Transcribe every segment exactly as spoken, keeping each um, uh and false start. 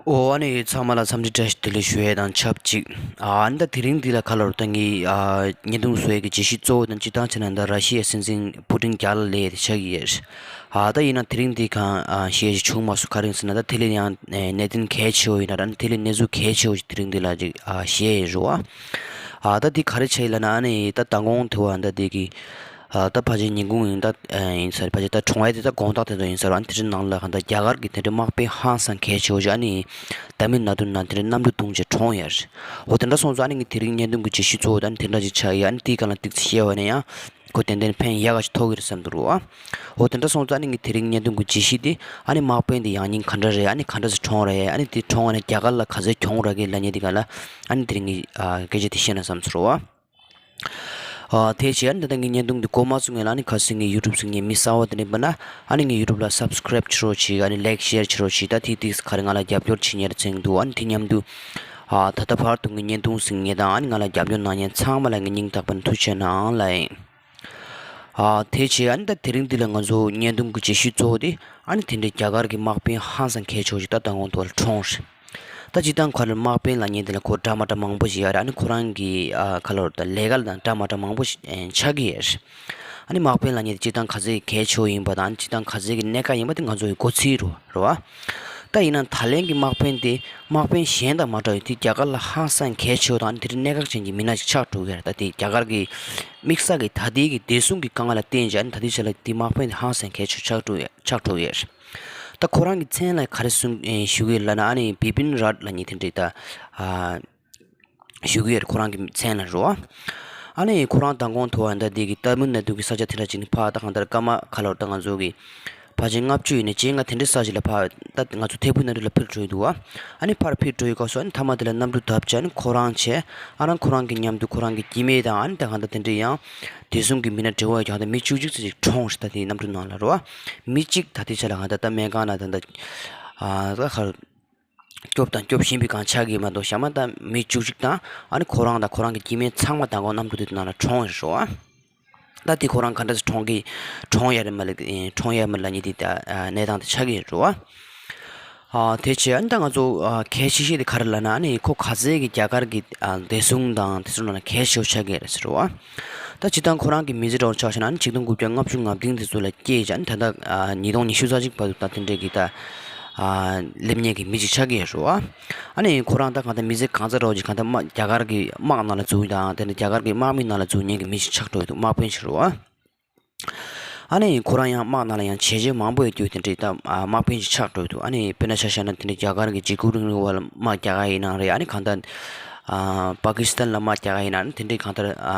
ཨོ་ཨ་ནི་ཚང་མ་ལ་འཚམས་འདྲི་བཀྲ་ཤིས་བདེ་ལེགས་ཞུ་ཡས་དང་ཆབས་ཅིག་ཨ་ནི་ད་དེ་རིང་འདི་ལ་ཁ་ལོར་ད་ངའི་ཨ་བརྙན་ཐུང་བཟོ་ཡས་ཀྱི་བརྗོད་གཞི་གཙོ་བོ་དང་སྤྱིར་བཏང་བྱས་ན་ད་ར་ཤི་ཡའི་སྲིད་འཛིན་པུ་ཏིན་རྒྱ་ལ་སླེབས་ཏེ་ཆགས་ཀྱི་ཡོད། ཨ་ད་ཡིན་ན་དེ་རིང་འདི་གང་ཨ་བཤད་ཡས་བྱུང་མ་སོང་། ག་རེ་ཡིན་ཟེར་ན་ད་དེ་ལས་ཡང་གནད་དོན་གལ་ཆེ་བོ་ཡིན་ན་ད་དེ་ལས་གནས་ཚུལ་གལ་ཆེ་བོ་ཞིག་དེ་རིང་འདི་ལ་ཅིག་ཨ་བཤད་ཡས་རེད་བ། ཨ་ད་འདི་ག་རེ་བྱས་ཡིན་ལབ་ན་ཨ་ནི་ད་མདང་དགོང་དེ་བ་ད་འདི་གི་ཨ་ད་ཕལ་ཆེར་ཉིན་གུང་ཡིན་ད་ཨ་ཡིན་ས་རེད། ཕལ་ཆེར་ད་གྲོངས་ཡས་དེ་ད་དགོང་དག་དེ་ཚོ་ཡིན་ས་རེད། ཨ་ནི་དེ་རིང་ནང་ལ་གང་ལྟར་རྒྱ་གར་གྱི་དེ་འདྲའི་དམག་དཔོན་ཧང་སང་གལ་ཆེ་བོ་ཞིག་ཨ་ནི་ཏ་མིལ་ནཱ་ཌུ་ནང་དེ་འདྲའི་གནམ་གྲུ་བརྡུངས་བྱས་གྲོངས་ཡོད་རེད། འོ་དེ་འདྲ་སོང་ཙང་ཨ་ནི་ངས་དེ་རིང་བརྙན་ཐུང་གི་བརྗོད་གཞི་གཙོ་བོ་ད་ཨ་ནི་དེ་འདྲ་ཅིག་ཆགས་ཡོད། ཨ་ནི་དེའི་སྒང་ལ་ཏོག་ཙམ་བཤད་པ་ཡིན་ན་ཡང་ཁོ་ཏན་ཏན་ཕན་ཡག་ག་ཞིག་ཐོགས་ཀྱི་རེད་བསམ་འདུག་རོ། འོ་དེ་འདྲ་སོང་ཙང་ཨ་ནི་ངས་དེ་རིང་བརྙན་ཐུང་གི་བརྗོད་གཞི་དེ་ཨ་ནི་དམག་དཔོན་དེ་ཡང་སྙིང་ག་འདྲ་རེད། ཨ་ནི་ག་འདྲ་སེ་གྲོངས་རེད། ཨ་ནི་དེ་གྲོངས་ཨ་ནི་རྒྱ་གར་ལ་ག་ཚོད་གྱོང་རག་གི་ལབ་མཁན་དེ་སྒང་ལ་ཨ་ནི་དེ་རིང་གི་ཨ་སྐད་ཆ་དེ་བཤད་ན་བསམ་སོང་རོ། ཨ་དེ་བྱས་ཨ་ནི་ད་ལྟ་ངའི་བརྙན་ཐུང་འདི་མགོ་མ་ཚུགས་སྔོན་ལ་ཨ་ནི་ཁ་སང་ངའི་ཡུ་ཊུབ་སུ་ངའི་མི་གསར་བ་དེ་འདྲ་ཡིན་པ་ན་ཨ་ནི་ངའི་ཡུ་ཊུབ་ལ་སབ་སི་ཀ་རེབ་བྱེད་རོགས་བྱེད། ཨ་ནི་ལའིག་ཤེར་བྱེད་རོགས་བྱེད། ད་ཐིག་ཐིག་ག་རེ་ང་ལ་རྒྱབ་སྐྱོར་བྱེད་མཁན་རེད་བསམ་འདུག་ཨ་ནི་དེ་མཉམ་དུ་ཨ་ད་ལྟ་བར་དུ་ངའི་བརྙན་ཐུང་གཟིགས་མཁན་དང་ཨ་ནི་ང་ལ་རྒྱབ་སྐྱོར་གནང་མཁན་ཚང་མ་ལ་ངའི་སྙིང་ཐག་པ་ནས་ཐུགས་རྗེ་གནང་ལབ་ཡིན། ཨ་དེ་བྱས་ཨ་ནི་ད་དེ་རིང་འདི་ལ་ང་ཚོ་བརྙན་ཐུང་གི་བརྗོད་གཞི་གཙོ་བོ་དེ་ཨ་ནི་དེ་འདྲའི་རྒྱ་གར་གྱི་དམག་དཔོན་ཧང་སང་གལ་ཆེ་བོ་ཞིག་ད་མདང་དགོང་དེ་བ་ལ་གྲོངས་རེད། ད་སྤྱིར་བཏང་ཁ་ལོར་དམག་དཔོན་ལབ་མཁན་དེ་ལ་ཁོ་འདྲ་མ་འདྲ་མང་པོ་ཞིག་ཡོད་རེད། ཨ་ནི་ཁོ་རང་གི་ཨ་ཁ་ལོར་ད་ལས་ཀ་དང་འདྲ་མ་འདྲ་མང་པོ་ཞིག་ཨེ་ཆགས་ཀྱི་ཡོད་རེད། ཨ་ནི་དམག་དཔོན་ལབ་མཁན་དེ་སྤྱིར་བཏང་ག་ཚོད་གལ་ཆེ་བོ་ཡིན་པ་དང་ཨ་ནི་སྤྱིར་བཏང་ག་ཚོད་ཀྱི་གནད་འགག་ཡིན་པ་དེ་ང་ཚོ་གི་མགོ་ཚོད་རེད་བ། ད་ཡིན་ན་ད་ལན་གྱི་དམག་དཔོན་དེ་དམག་དཔོན་གཞན་དང་མ་འདྲ་བའི་དེ་རྒྱ་གར་ལ་ཧང་སང་གལ་ཆེ་བོ་དང་ཨ་ནི་དེ་འདྲའི་གནད་འགག་ཅན་གྱི་མི་སྣ་ཞིག་ཆགས་འགྲོ་གི་རེད། ད་དེ་རྒྱ་གར་གྱི་དམིགས་བསལ་གྱི་ད་ལྟའི་གི་བདེ་སྲུང་གི་དཀའ་ངལ་ལ་བརྟེན་བྱས་ཨ་ནི་ད་ལྟའི་ཆ་ལ་དེ་དམག་དཔོན་དེ་ཧང་སང་གལ་ཆེ་བོ་ཆགས་འགྲོ་ཡ་ཆགས་འགྲོ་གི་ཡོད་རེད། ད་ཁོ་རང་གི་མཚན་ལ་ག་རེ་གསུང་ཨེ་ཞུ་གི་ཡོད་ལབ་ན་ཨ་ནི་བི་པིན་རཱཊ་ལབ་མཁན་དེ་འདྲ་ད་ཨ་ཞུ་གི་ཡོད་རེད། ཁོ་རང་གི་མཚན་ལ་རོ། ཨ་ནི་ཁོ་རང་མདང་དགོང་དུ་བ་ད་འདི་གི་ཏ་མིལ་ནཱ་ཌུ་གི་ས་ཆ་དེ་འདྲ་ཅིག་ནས་ཕར་ད་གང་ལྟར་སྐར་མ་ཁ་ལོར་ད་ང་ཚོ་གི་ཕལ་ཆེར་ལྔ་བཅུ་ཡིན་ནས་བཅོ་ལྔ་དེ་འདྲའི་ས་ཞིག་ལ་ཕར་ད་ང་ཚོ་ཐད་འཕུར་ནང་དུ་ལ་འཕུར་འགྲོ་ཡི་འདུག་བ། ཨ་ནི་ཕར་འཕུར་འགྲོ་ཡི་སྐབས་སུ་ཨ་ནི་མཐའ་མ་དེ་ལ་གནམ་གྲུ་བརྡབས་བྱས་ཨ་ནི་ཁོ་རང་བྱས་ཨ་རང་ཁོ་རང་གི་མཉམ་དུ་ཁོ་རང་གི་སྐྱེ་དམན་དང་ཨ་ནི་ད་གང་ལྟར་དེ་འདྲའི་ཡང་བདེ་སྲུང་གི་མི་སྣ་འབྲེལ་བ་ཡོད་ཀྱང་ད་མི་བཅུ་གཅིག་ཙམ་ཞིག་གྲོངས་རེད། ད་དེའི་གནམ་གྲུ་ནང་ལ་རོ། མི་གཅིག་ད་ལྟའི་ཆ་ལ་གང་ལྟར་ད་སྨན་ཁང་ལ་ད་ད་ཨ་ད་ག་རེ། སྐྱོབ་དང་སྐྱོབ་བཞིན་པའི་སྒང་ཆགས་ཀྱི་མ་གཏོགས་ཞག་མ་ད་མི་བཅུ་གཅིག་དང་ཨ་ནི་ཁོ་རང་དང་ཁོ་རང་གི་སྐྱེ་དམན་ཚང་མ་མདང་དགོང་གནམ་གྲུ་དེ་ནང་ལ་གྲོངས་ཡོད་རེད་བ། ད་དེ་ཁོ་རང་ག་འདྲ་སེ་གྲོངས་ཀྱི་གྲོངས་ཡ་རེད་མ་ལབ་གྲོངས་ཡ་མ་ལབ་མཁན་དེ་ད་གནས་སྟངས་དེ་ཆགས་ཀྱི་ཡོད་རེད་བ། ཨ་དེ་བྱས་ཨ་ནི་ད་ང་ཚོ་ཨ་གལ་ཆེ་ཤོས་དེ་ག་རེ་ལབ་ན་ཨ་ནི་ཁོ་ག་ཚད་ཀྱི་རྒྱ་གར་གྱི་ཨ་བདེ་སྲུང་དང་དེ་ཚོ་ནང་ལ་གལ་ཆེ་བོ་ཆགས་ཀྱི་ཡོད་རེད་ཟེར་བ། ད་སྤྱིར་བཏང་ཁོ་རང་གི་མི་ཚེ་འདྲ་བོ་ཆ་བཞག་ན་ཨ་ནི་ཆིག་སྟོང་དགུ་བརྒྱ་ལྔ་བཅུ་ང་བདུན་དེ་ཚོ་ལ་སྐྱེས་བྱས་ཨ་ནི་ད་ལྟ་ཨ་ཉིས་སྟོང་ཉི་ཤུ་རྩ་གཅིག་བར་དུ་ད་དེ་འདྲའི་གི་ད་ཨ་སླེབས་མཁན་གྱི་མི་ཞིག་ཆགས་ཀྱི་ཡོད་རེད་བ། ཨ་ནི་ཁོ་རང་ད་གང་ལྟར་མི་ཚེ་གང་ཚ་འདྲ་བོ་ཅིག་གང་ལྟར་དམག་རྒྱ་གར་གྱི་དམག་ནང་ལ་འཛུལ་དང་དེ་འདྲ་རྒྱ་གར་གྱི་དམག་མི་ནང་ལ་འཛུལ་མཁན་གྱི་མི་ཞིག་ཆགས་འགྲོ་ཡི་འདུག་དམག་དཔོན་ཞིག་རེད་བ། ཨ་ནི་ཁོ་རང་ཡང་དམག་ནང་ལ་ཡང་བྱས་རྗེས་མང་པོ་ཡོད་རྒྱུ་དེ་འདྲའི་ད་ཨ་དམག་དཔོན་ཞིག་ཆགས་འགྲོ་ཡི་འདུག་ཨ་ནི་དཔེར་ན་ཆ་བཞག་ན་དེ་འདྲའི་རྒྱ་གར་གྱི་འཇིགས་སྐུལ་རིང་ལུགས་པ་ལ་དམག་རྒྱག་ག་ཡིན་ནའང་རེད། ཨ་ནི་གང་ལྟར་ཨ་པ་ཀི་སི་ཐན་ལ་དམག་རྒྱག་ག་ཡིན་ནའང་རེད། དེ་འདྲའི་གང་ལྟར་ཨ་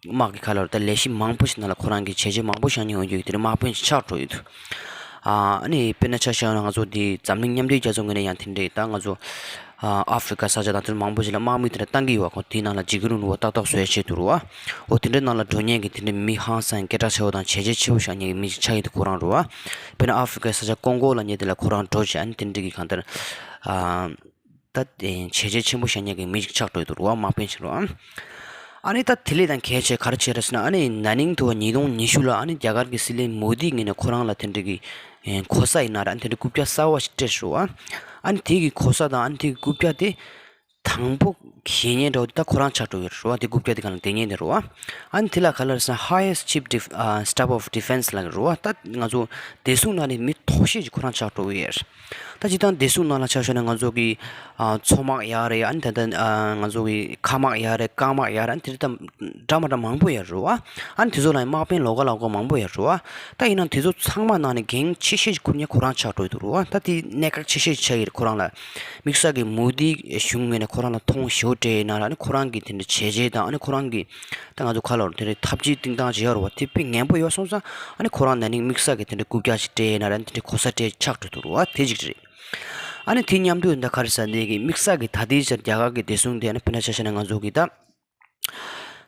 དམག་གི་ཁ་ལོར་ད་ལས་གཞི་མང་པོ་ཞིག་ནང་ལ་ཁོ་རང་གིས་བྱས་རྗེས་མང་པོ་བཞག་མྱོང་ཡོད་རྒྱུ་དེ་འདྲའི་དམག་དཔོན་ཞིག་ཆགས་འགྲོ་ཡི་འདུག་ཨ་ནི་དཔེར་ན་ཆ་བཞག་ན་ང་ཚོ་འདི་འཛམ་གླིང་མཉམ་འབྲེལ་རྒྱལ་ཚོགས་ངོས་ནས་ཡང་དེ་འདྲའི་ད་ང་ཚོ་ཨ་ཨ་ཧྥི་རི་ཀ་ས་ཆ་དང་དེ་མང་པོ་ཞིག་ལ་དམག་མི་དེ་འདྲ་བཏང་གི་ཡོད་པ། ཁོ་དེའི་ནང་ལ་འཇིགས་སྐུལ་རིང་ལུགས་པ་ཏག་ཏག་བཟོ་ཡ་བྱེད་འདུག་རེད་བ། འོ་དེ་འདྲའི་ནང་ལ་འགྲོ་མཁན་གྱི་དེ་འདྲའི་མི་ཧང་སང་སྐད་གྲགས་ཆེ་བོ་དང་བྱས་རྗེས་ཆེ་བོ་བཞག་མཁན་གྱི་མི་ཞིག་ཆགས་ཡོད་འདུག་ཁོ་རང་རེད་བ། དཔེར་ན་ཨ་ཧྥི་རི་ཀའི་ས་ཆ་ཀོང་ཀོ་ལབ་མཁན་དེ་ལ་ཁོ་རང་འགྲོ་བྱས་ཨ་ནི་དེ་འདྲའི་གི་གང་ལྟར་ཨ་ད་བྱས་རྗེས་ཆེན་པོ་བཞག་མཁན་གྱི་མི་ཞིག་ཆགས་འགྲོ་ཡི་འདུག་རེད་བ། དམག་དཔོན་ཞིག་རེད་བ། ཨ་ནི་ད་དེ་ལས་དང་གལ་ཆེ་ག་རེ་བྱས་རེད་ཟེར་ན་ཨ་ནི་ན་ནིང་དུ་བ་ཉིས་སྟོང་ཉི་ཤུ་ལ་ཨ་ནི་རྒྱ་གར་གྱི་སྲིད་བློན་མོ་དིའི་ངོས་ནས་ཁོ་རང་ལ་དེ་འདྲའི་གི་ཨེ་གོ་ས་ཡིན་ན་ར་ཨ་ནི་དེ་འདྲའི་རྐུབ་བཀྱག་གསར་བ་ཞིག་སྤྲད་ཤག་རེད་བ། ཨ་ནི་དེ་གི་གོ་ས་དང་ཨ་ནི་དེ་གི་རྐུབ་བཀྱག་དེ་དང་པོ་བཞེས་མཁན་འདྲ་བོ་དེ་ད་ཁོ་རང་ཆགས་འགྲོ་ཡོད་རེད་བ། དེ་རྐུབ་བཀྱག་དེ་སྒང་ལ་བསྡད་མཁན་དེ་རེད་བ། ཨ་ནི་དེ་ལ་ག་ལབ་རེད་ཟེར་ན་Highest Chief Def- ཨ་Staff of Defence ལབ་ཀྱི་རེད་བ། ད་ང་ཚོ་བདེ་སྲུང་ནང་ནས་མི་མཐོ་ཤོས་ཅིག་ཁོ་རང་ཆགས་འགྲོ་གི་ཡོད་རེད། ད་སྤྱིར་བཏང་བདེ་སྲུང་ནང་ལ་ཆ་བཞག་ན་ང་ཚོ་གི་ཨ་མཚོ་དམག་ཡོད་རེད། ཨ་ནི་ད་ལྟ་ཨ་ང་ཚོ་གི་མཁའ་དམག་ཡོད་རེད། རྐང་དམག་ཡོད་རེད། ཨ་ནི་དེ་འདྲ་འདྲ་མ་འདྲ་མང་པོ་ཡོད་རེད་བ། ཨ་ནི་དེ་ཚོ་ལ་དམག་དཔོན་ལོགས་ཀ་ལོགས་ཀ་མང་པོ་ཡོད་རེད་བ། ད་ཡིན་ནའང་དེ་ཚོ་ཚང་མ་ནང་ནས་འགན་ཆེ་ཤོས་ཅིག་འཁུར་མཁན་ཁོ་རང་ཆགས་འགྲོ་གི་འདུག་རེད་བ། ད་དེ་གནད་འགག་ཆེ་ཤོས་ཅིག་ཆགས་ཀྱི་རེད། ཁོ་རང་ལ་དམིགས་བསལ་གྱི་མོ་དིའི་གཞུང་ངོས་ནས་ཁོ་རང་ལ་མཐོང་ཞེ་པོ་སྤྲད་ཡིན་ན་ར་ཨ་ནི་ཁོ་རང་གི་དེ་འདྲ་བྱས་རྗེས་དང་ཨ་ནི་ཁོ་རང་གི་ད་ང་ཚོ་ཁ་ལོར་དེ་འདྲའི་ཐབས་ཇུས་བཏིང་སྟངས་ཅིག་ཡོད་རེད་བ། དེ་དཔེ་ངན་པོ་ཡོད་སོང་ཙང་ཨ་ནི་ཁོ་རང་ན་ནིང་དམིགས་བསལ་གྱི་དེ་འདྲའི་རྐུབ་བཀྱག་ཅིག་སྤྲད་ཡིན་ན་ར་ཨ་ནི་དེ་འདྲའི་གོ་ས་སྤྲད་ཆགས་འགྲོ་འདུག་རེད་བ། དེ་གཅིག་རེད། ཨ་ནི་དེ་མཉམ་དུ་ད་ག་རེ་ཟེར་འདི་གི་དམིགས་བསལ་གྱི་ད་ལྟའི་ཆར་རྒྱ་གར་གྱི་བདེ་སྲུང་དེ་ཨ་ནི་དཔེར་ན་ཆ་བཞག་ན་ང་ཚོ་གི་ད་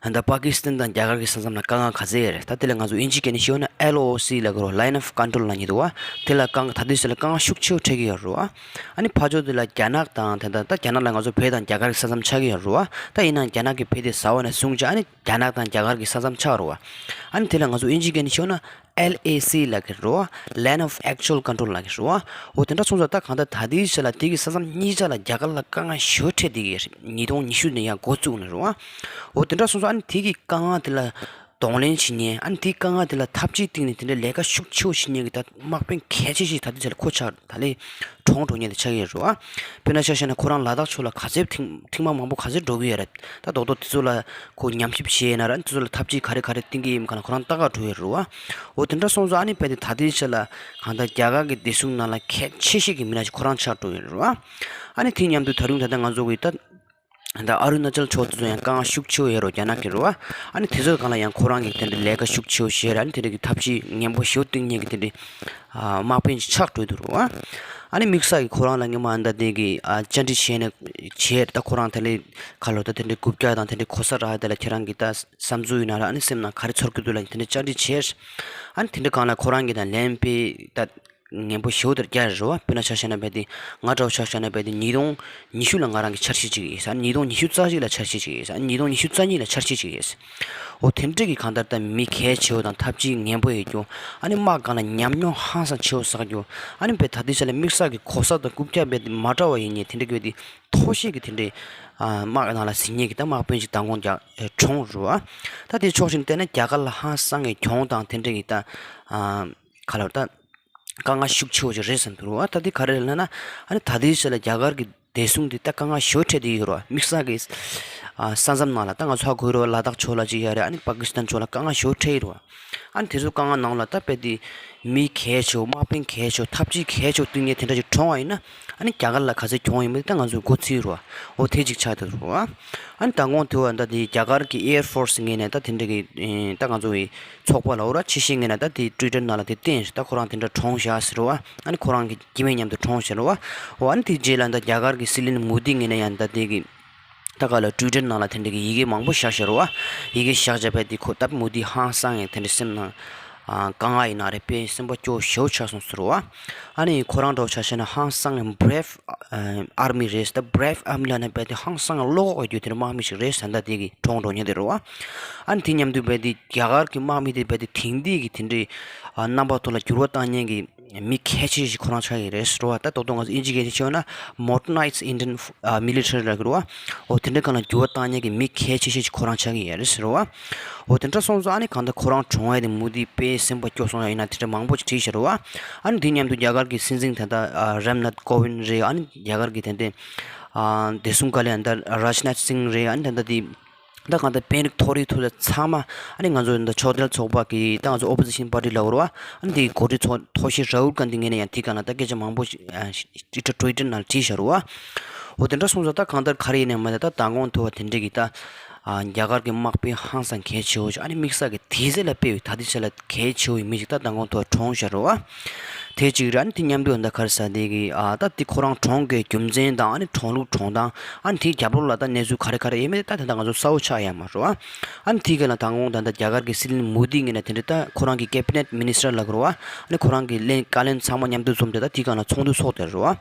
ད་པ་ཀི་སི་ཐན་དང་རྒྱ་གར་གྱི་ས་མཚམས་ལ་དཀའ་ངལ་ག་ཚད་ཡོད་རེད། ད་དེ་ལ་ང་ཚོ་དབྱིན་ཇིའི་སྐད་ནས་ཤོད་ན་ཨེལ་ཨོ་སི་ལབ་ཀྱི་རེད་བ། Line of Control ལབ་མཁན་འདུག་བ། དེ་ལ་དཀའ་ངལ་ད་ལྟའི་ཆར་ལ་དཀའ་ངལ་ཤུགས་ཆེ་བོ་འཕྲད་ཀྱི་ཡོད་རེད་བ། ཨ་ནི་ཕར་ཕྱོགས་དེ་ལ་རྒྱ་ནག་དང་དེ་འདྲ་ད་རྒྱ་ནག་ལ་ང་ཚོ་བོད་དང་རྒྱ་གར་གྱི་ས་མཚམས་ཆགས་ཀྱི་ཡོད་རེད་བ། ད་ཡིན་ནའང་རྒྱ་ནག་གིས་བོད་དེ་ཟ་བ་ནས་བཟུང་བྱས་ཨ་ནི་རྒྱ་ནག་དང་རྒྱ་གར་གྱི་ས་མཚམས་ཆགས་རེད་བ། ཨ་ནི་དེ་ལ་ང་ཚོ་དབྱིན་ཇིའི་སྐད་ནས་ཤོད་ན་ ཨེལ་ཨེ་སི་ལབ་ཀྱི་རེད་བ། Land of Actual Control ལབ་ཀྱི་རེད་བ། འོ་དེ་འདྲ་སོང་ཙང་ད་གང་ལྟར་ད་ལྟའི་ཆ་ལ་དེ་གི་ས་མཚམས་གཉིས་ཆ་ལ་རྒྱ་གར་ལ་དཀའ་ངལ་ཞེ་པོ་འཕྲད་བསྡད་ཀྱི་རེད། ཉིས་སྟོང་ཉི་ཤུ་ནས་ཡང་འགོ་བཙུགས་ནས་རེད་བ། འོ་དེ་འདྲ་སོང་ཙང་ཨ་ནི་དེ་གི་དཀའ་ངལ་དེ་ལ་གདོང་ལེན་བྱེད་མཁན། ཨ་ནི་དེའི་དཀའ་ངལ་དེ་ལ་ཐབས་ཇུས་བཏིང་ནས་དེ་འདྲའི་ལས་ཀ་ཤུགས་ཆེ་བོ་བྱེད་མཁན་གྱི་ད་དམག་དཔོན་གལ་ཆེ་ཤོས་ད་ལྟའི་ཆ་ལ་ཁོ་ཆགས། ད་ལས་གྲོངས་འགྲོ་མཁན་དེ་ཆགས་ཀྱི་རེད་བ། དཔེར་ན་ཆ་བཞག་ན་ཁོ་རང་ལ་དྭགས་ཕྱོགས་ལ་ག་ཚོད་ཐེངས་ཐེངས་མ་མང་པོ་ག་ཚོད་འགྲོ་གི་ཡོད་རེད། ད་རྡོག་རྡོག་དེ་ཚོ་ལ་ཁོ་ཉམས་ཞིབ་བྱས་ན་ར་དེ་ཚོ་ལ་ཐབས་ཇུས་ག་རེ་ག་རེ་བཏིང་གི་ཡིན་ག་ལ་ཁོ་རང་ལྟ་ག་འགྲོ་ཡོད་རེད་བ། འོ་དེ་འདྲ་སོང་ཙང་ཨ་ནི་དཔེ་དེ་ད་ལྟའི་ཆ་ལ་གང་ལྟར་རྒྱ་གར་གྱི་བདེ་སྲུང་ནང་ལ་གལ་ཆེ་ཤོས་ཀྱི་མི་སྣ་ཞིག་ཁོ་རང་ཆགས་འགྲོ་ཡོད་རེད་བ། ཨ་ནི་དེ་མཉམ་དུ་ད་རུང་ད་ལྟ་ང་ཚོ་གི་ད་ད་ཨ་རུ་ན་ཅལ་ཕྱོགས་དེ་ཚོ་ཡང་དཀའ་ངལ་ཤུགས་ཆེ་བོ་ཡོད་རེད་རྒྱ་ནག་གི་རེད་བ། ཨ་ནི་དེ་ཚོའི་སྒང་ལ་ཡང་ཁོ་རང་གི་དེ་འདྲའི་ལས་ཀ་ཤུགས་ཆེ་བོ་བྱས་ར། ཨ་ནི་དེ་འདྲ་གི་ཐབས་ཇུས་ངན་པོ་ཞེ་པོ་བཏིང་མཁན་གྱི་དེ་འདྲའི་ཨ་དམག་དཔོན་ཞིག་ཆགས་འགྲོ་འདུག་རེད་བ། ཨ་ནི་དམིགས་བསལ་གྱི་ཁོ་རང་ལ་སྔོན་མ་ཨ་ད་དེ་གི་ཨ་བཅར་འདྲི་བྱས་ནས་བྱས་ད་ཁོ་རང་དེ་ལས་ཁ་ལོ་ད་དེ་འདྲའི་རྐུབ་བཀྱག་དང་དེ་འདྲའི་གོ་ས་རག་དེ་ལ་ཁྱེད་རང་གི་ད་བསམ་ཚུལ་ཡིན་ན་ར་ཨ་ནི་སེམས་ནང་ག་རེ་ཚོར་གྱི་འདུག་ལབ་དེ་འདྲའི་བཅར་འདྲི་བྱས། ཨ་ནི་དེ་འདྲའི་སྒང་ལ་ཁོ་རང་གི་ད་ལན་དཔེ་ད་ངན་པོ་ཞེ་པོ་དེ་རྒྱག་རེད་བ། དཔེར་ན་ཆ་བཞག་ན་རྦད་དེ་ང་འདྲ་བོ་ཆ་བཞག་ན་རྦད་དེ་ཉིས་སྟོང་ཉི་ཤུ་ལ་ང་རང་གི་འཆར་གཞི་ཅིག་ཡོད་ས། ཉིས་སྟོང་ཉི་ཤུ་རྩ་གཅིག་ལ་འཆར་གཞི་ཅིག་ཡོད་ས། ཉིས་སྟོང་ཉི་ཤུ་རྩ་གཉིས་ལ་འཆར་གཞི་ཅིག་ཡོད་ས། འོ་དེ་འདྲ་གི་གང་ལྟར་ད་མི་གལ་ཆེ་བོ་དང་ཐབས་ཇུས་ངན་པོ་ཡོད་རྒྱུ། ཨ་ནི་དམག་སྒང་ལ་ཉམས་མྱོང་ཧང་སང་ཆེ་བོ་བསགས་རྒྱུ། ཨ་ནི་རྦད་ད་ལྟའི་ཆ་ལ་དམིགས་བསལ་གྱི་གོ་ས་དང་རྐུབ་བཀྱག་རྦད་དེ་མ་འདྲ་བ་ཡིན་ནའི་དེ་འདྲ་གི་རྦད་དེ་མཐོ་ཤོས་ཀྱི་དེ་འདྲའི་ཨ་དམག་ནང་ལ་ཟིན་མཁན་གྱི་ད་དམག་དཔོན་ཞིག་མདང་དགོང་རྒྱ་གྲོངས་རེད་བ། ད་དེ་ཕྱོགས་གཅིག་ནས་བལྟས་ན་རྒྱ་གར་ལ་ཧང་སང་གི་གྱོང་དང་དེ་འདྲ་གི་ད་ཨ་ག་ལ་ད། དཀའ་ངལ་ཤུགས་ཆེ་བོ་ཞིག་རེད་བསམ་འདུག་རོ། ད་འདི་ག་རེ་རེད་ལབ་ན། ཨ་ནི་ད་ལྟའི་ཆ་ལ་རྒྱ་གར་གྱི་བདེ་སྲུང་འདི་ད་དཀའ་ངལ་ཞེ་པོ་འཕྲད་བསྡད་ཡོད་རོ། དམིགས་བསལ་གྱི་ཨ་ས་མཚམས་ནང་ལ་ད་ང་ཚོ་ཧ་གོ་ཡོད་རོ། ལ་དྭགས་ཕྱོགས་ལ་ཅིག་ཡོད་རེད། ཨ་ནི་པ་ཀི་སི་ཐན་ཕྱོགས་ལ་དཀའ་ངལ་ཞེ་པོ་འཕྲད་ཡོད་རོ། ཨ་ནི་དེ་ཚོ་དཀའ་ངལ་ནང་ལ་ད་རྦད་དེ་མི་གལ་ཆེ་བོ་དམག་དཔོན་གལ་ཆེ་བོ་ཐབས་ཇུས་གལ་ཆེ་བོ་བཏོན་མཁན་དེ་འདྲ་ཞིག་གྲོངས་པ་ཡིན་ན། ཨ་ནི་རྒྱ་གར་ལ་ག་ཚོད་གྱོང་ཡོད་མེད་ད་ང་ཚོས་མགོ་འཚོས་རོ། འོ་དེ་ཅིག་ཆགས་བསྡད་རོ། ཨ་ནི་མདང་དགོང་དེ་བ་ད་དེ་རྒྱ་གར་གྱི་ཨེར་ཕོར་སི་ངོས་ནས་ད་དེ་འདྲ་གི་ད་ང་ཚོ་གི་ཚོགས་པ་ལ་འོ་ར་ཆེ་ཤོས་ངོས་ནས་ད་དེ་ཊུའི་ཊར་ནང་ལ་དེ་བསྟན་ད་ཁོ་རང་དེ་འདྲ་གྲོངས་བཞག་ཟེར་བ། ཨ་ནི་ཁོ་རང་གི་སྐྱེ་དམན་མཉམ་དུ་གྲོངས་ཟེར་བ། འོ་ཨ་ནི་དེ་རྗེས་ལ་ད་རྒྱ་གར་གྱི་སྲིད་བློན་མོ་དི་ངོས་ནས་ཡང་ད་དེ་གི་ད་ག་ལ་ཊུའི་ཊར་ནང་ལ་དེ་འདྲ་གི་ཡི་གེ་མང་པོ་བཞག་ཟེར་བ། ཡི་གེ་བཞག་བྱས་པས་དེ་ཁོ་ད་མོ་དི་ཧང་སང་ངས་དེ་འདྲ་སེམས་ནང་དཀའ་ངལ་ཡིན་ན་རེད། དཔེ་སེམས་པ་སྐྱོ་ཞེ་པོ་ཆགས་སོང་ཟེར་བ། ཨ་ནི་ཁོ་རང་འདྲ་བོ་ཆ་བཞག་ན་ཧང་སང་ངས་བྷི་རེབ་ཨར་མི་རེད་ཟེར། ད་བྷི་རེབ་ཨར་མི་ལབ་ན་རྦད་དེ་ཧང་སང་བློ་ཁོག་ཡོད་རྒྱུ་དེ་འདྲ་དམག་མི་ཞིག་རེད་ཟེར། ད་དེ་གི་གྲོངས་འགྲོ་མཁན་དེ་རེད་བ། ཨ་ནི་དེ་མཉམ་དུ་རྦད་དེ་རྒྱ་གར་གྱི་དམག་མི་དེ་རྦད་དེ་དེང་དུས་ཀྱི་དེ་འདྲའི་ཨ་རྣམ་པ་ཐོག་ལ་འགྱུར་བ་བཏང་མཁན་གྱི་མི་གལ་ཆེ་ཞིག་ཁོ་རང་ཆགས་ཡོད་རེད་ཟེར་བ། ད་ཏོག་ཏོག་ང་ཚོ་ཨིན་ཇི་སྐད་ཆ་བཤད་ན་Modernized Indian Military ལབ་ཀྱི་རེད་བ། འོ་དེ་འདྲའི་སྒང་ལ་འགྱུར་བ་བཏང་མཁན་གྱི་མི་གལ་ཆེ་ཤོས་ཤིག་ཁོ་རང་ཆགས་ཀྱི་ཡོད་རེད་ཟེར་བ། འོ་དེ་འདྲ་སོང་ཙང་ཨ་ནི་གང་ལྟར་ཁོ་རང་གྲོངས་ཡ་དེ་མོ་དི་དཔེ་སེམས་པ་སྐྱོ་སོང་ཡ་ཡིན་ན་དེ་འདྲ་མང་པོ་ཞིག་བྲིས་བཞག་རེད་བ། ཨ་ནི་དེ་མཉམ་དུ་རྒྱ་གར་གྱི་སྲིད་འཛིན་ད་ལྟ་རམ་ནཱཐ་ཀོ་ཝིན་རེད། ཨ་ནི་རྒྱ་གར་གྱི་དེ་འདྲའི་བདེ་སྲུང་བཀའ་བློན་ད་རཱཇ་ནཱཐ་སིང་རེད། ཨ་ནི་ད་ལྟ་དེ་ད་གང་ལྟར་དཔོན་རིགས་མཐོ་རིགས་ཐོག་ལ་ཚང་མ་ཨ་ནི་ང་ཚོ་ད་ཕྱོགས་མཐུན་ཚོགས་པ་གི་ད་ང་ཚོ་ཨོ་པོ་ཟི་ཤན་པར་ཊི་ལབ་རེད་བ། ཨ་ནི་དེའི་འགོ་ཁྲིད་ཚོ་མཐོ་ཤོས་རཱ་ཧུལ་གྷན་དྷི་ངོས་ནས་ཡང་དེའི་སྒང་ལ་ད་སྐད་ཆ་མང་པོ་ཞིག་ཨ་ཊི་ཊར་ཊི་ཝི་ཊར་ནང་ལ་བྲིས་བཞག་རེད་བ། འོ་དེ་འདྲ་སོང་ཙང་ད་གང་ལྟར་ག་རེ་ཡིན་ནའི་མ་ད་ད་མདང་དགོང་དུ་བ་དེ་འདྲ་གི་ད་ཨ་རྒྱ་གར་གྱི་དམག་དཔོན་ཧང་སང་གལ་ཆེ་བོ་ཞིག་ཨ་ནི་དམིགས་བསལ་གྱི་དེ་ཚེ་ལ་དཔེ་བའི་ད་ལྟའི་ཆ་ལ་གལ་ཆེ་བོ་ཡི་མི་ཞིག་ད་མདང་དགོང་དུ་བ་གྲོངས་བཞག་རེད་བ། དེ་གཅིག་རེད། ཨ་ནི་དེ་མཉམ་དུ་ད་ག་རེ་ཟེར་དེ་གི་ཨ་ད་དེ་ཁོ་རང་གྲོངས་གི་རྒྱུ་མཚན་དང་ཨ་ནི་གྲོངས་ལུགས་གྲོངས་སྟངས། ཨ་ནི་དེའི་རྒྱབ་ལོགས་ལ་ད་གནས་ཚུལ་ག་རེ་ག་རེ་ཡོད་མེད་ད་དེ་ད་ང་ཚོ་གསལ་པོ་ཆགས་ཡོད་མ་རེད་བ། ཨ་ནི་དེའི་སྒང་ལ་མདང་དགོང་ད་ད་རྒྱ་གར་གྱི་སྲིད་བློན་མོ་དི་ངོས་ནས་དེ་འདྲ་ད་ཁོ་རང་གི་ཀེ་བི་ནེཊ་མི་ནི་སི་ཊར་ལབ་དགོས་རེད་བ། ཨ་ནི་ཁོ་རང་གི་བློན་བཀའ་བློན་ཚང་མ་མཉམ་དུ་འཛོམས་ཏེ་ད་དེའི་སྒང་ལ་ཚོགས་འདུ་ཚོགས་བསྡད་རེད་བ།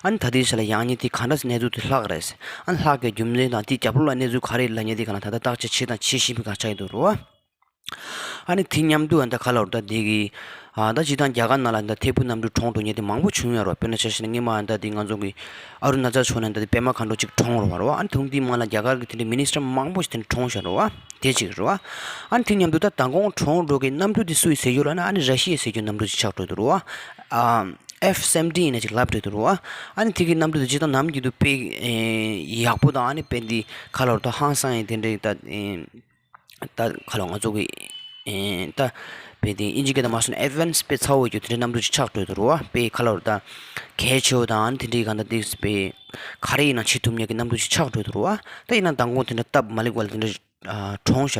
ཨ་ནི་ད་ལྟའི་ཆ་ལ་ཡང་སྙིང་དེ་ག་འདྲ་གནས་ཚུལ་དེ་ལྷག་རེད། ཨ་ནི་ལྷག་གི་རྒྱུ་མཚན་དང་དེའི་རྒྱབ་ལོགས་ལ་གནས་ཚུལ་ག་རེ་ལབ་མཁན་དེ་ག་ལ་ད་ལྟ་བརྟག་དཔྱད་བྱེད་དང་བྱེད་བཞིན་པའི་སྒང་ཆགས་ཀྱི་འདུག་རེད་བ། ཨ་ནི་དེ་མཉམ་དུ་ཨ་ད་ག་ལབ་རེད་ད་དེ་གི་ཨ་ད་སྤྱིར་བཏང་རྒྱ་གར་ནང་ལ་ད་ཐད་འཕུར་གནམ་གྲུ་གྲོངས་འགྲོ་མཁན་དེ་མང་པོ་བྱུང་ཡོད་རེད་བ། དཔེར་ན་ཆ་བཞག་ན་སྔོན་མ་ཨ་ད་དེ་ང་ཚོ་གི་ཨ་རུ་ན་ཅལ་ཕྱོགས་ནས་ད་དེ་པད་མ་མཁའ་འགྲོ་གཅིག་གྲོངས་རེད་བ། རེད་བ། ཨ་ནི་དུང་དེའི་མ་ལ་རྒྱ་གར་གི་དེ་འདྲའི་མི་ནི་སི་ཊར་མང་པོ་ཞིག་དེ་འདྲ་གྲོངས་བཞག་རེད་བ། དེ་གཅིག་རེད་བ། ཨ་ནི་དེ་མཉམ་དུ་ད་མདང་དགོང་གྲོངས་འགྲོ་མཁན་གནམ་གྲུ་དེ་སུ་ཡིན་ཟེར་རྒྱུ་ལབ་ན་ཨ་ནི་ར་ཤི་ཡ་ཟེར་རྒྱུ་གནམ་གྲུ་ཅིག་ཆགས་འགྲོ་འདུག་རེད་བ། ཨ་ཨེཕ་སེ་བེན་ཊི་ཡིན་ན་ཅིག་ལབ་འགྲོ་འདུག་རེད་བ། ཨ་ནི་དེ་གི་གནམ་གྲུ་དེ་ཇི་ལྟར་ནམ་རྒྱུན་དུ་དཔེ་ཡག་པོ་དང་ཨ་ནི་དཔེ་འདི་ག་ལབ་རེད་ད་ཧང་སང་ཡིན་དེ་འདྲའི་ད་ད་ག་ལབ་ང་ཚོ་གི་ད་དཔེ་དེ་ཨིན་ཇི་སྐད་དུ་མ་སོང་ན་ཨེ་ཌི་ཝན་སི་དཔེ་ཚ་བོ་ཡོད་རྒྱུ་དེ་འདྲའི་གནམ་གྲུ་ཅིག་ཆགས་འགྲོ་འདུག་རེད་བ། དཔེ་ག་ལབ་རེད་ད་གལ་ཆེ་བོ་དང་ཨ་ནི་དེ་འདྲའི་གང་ལྟར་དེ་དཔེ་ག་རེ་ཡིན་ན་བྱེད་ཐུབ་མཁན་གྱི་གནམ་གྲུ་ཅིག་ཆགས་འགྲོ་འདུག་རེད་བ། ད་ཡིན་ན་མདང་དགོང་དེ་འདྲ་སྟབས་མ་ལེགས་པ་ལ་དེ་འདྲ་གྲོངས་བཞག